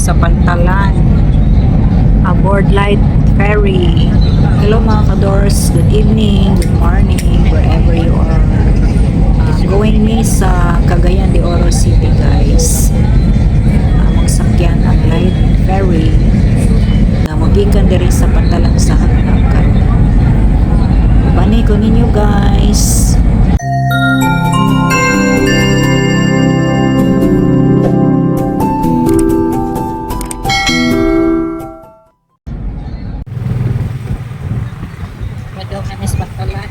Sa Pantalan aboard light ferry. Hello, mga kadors, good evening, good morning, wherever you are. Going mi sa Cagayan de Oro City, guys. Magsakyan ang light ferry na magikan diri sa Pantalan sa Hagna karon. Ubani ko ninyo, guys. Pwede kami sa Pantalan.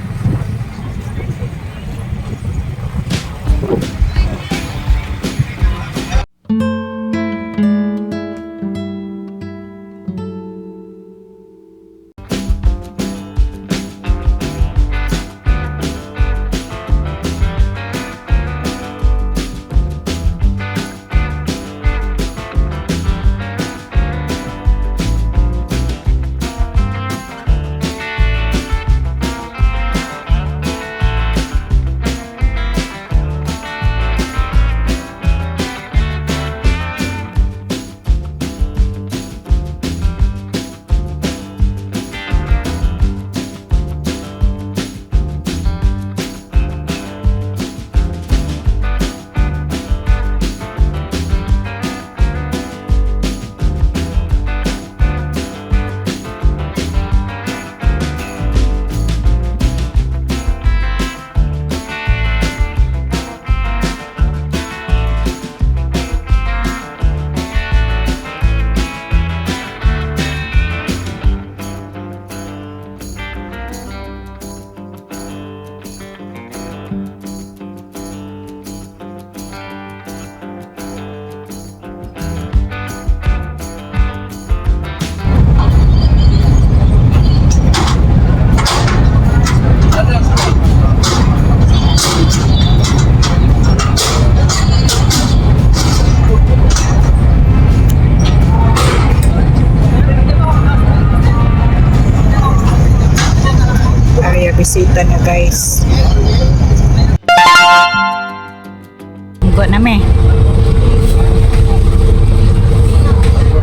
Area bisita na, guys. Tunggo na mi.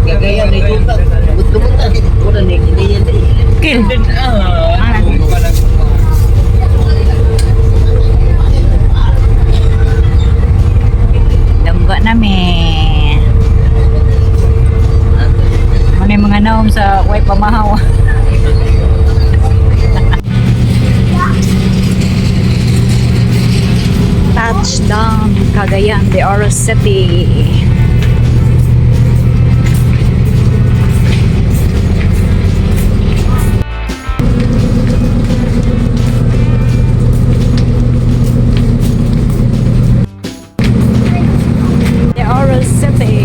Gagayan na ito. Buto-buto. Wala na kiniyan eh. Kill. Ah. Dunggo na mi. Ano yung mga naom sa way pamahaw. Touchdown, Cagayan de Oro City. De Oro City.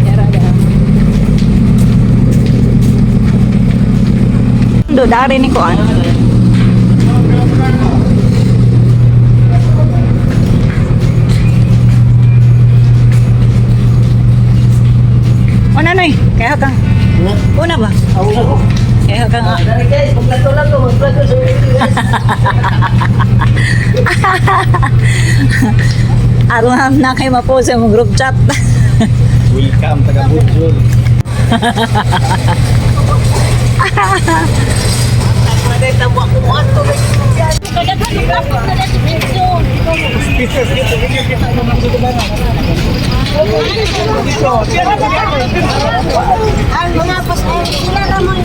Tara da. Do dari ni kuan. Una noy, kaya kang. Una ba? Kaya kang. Dari guys, magplato lang ko, magplato sa guys. Aron na kay mapo sa mong group chat. Welcome taga Budjol. Ang mga pastor, sila naman.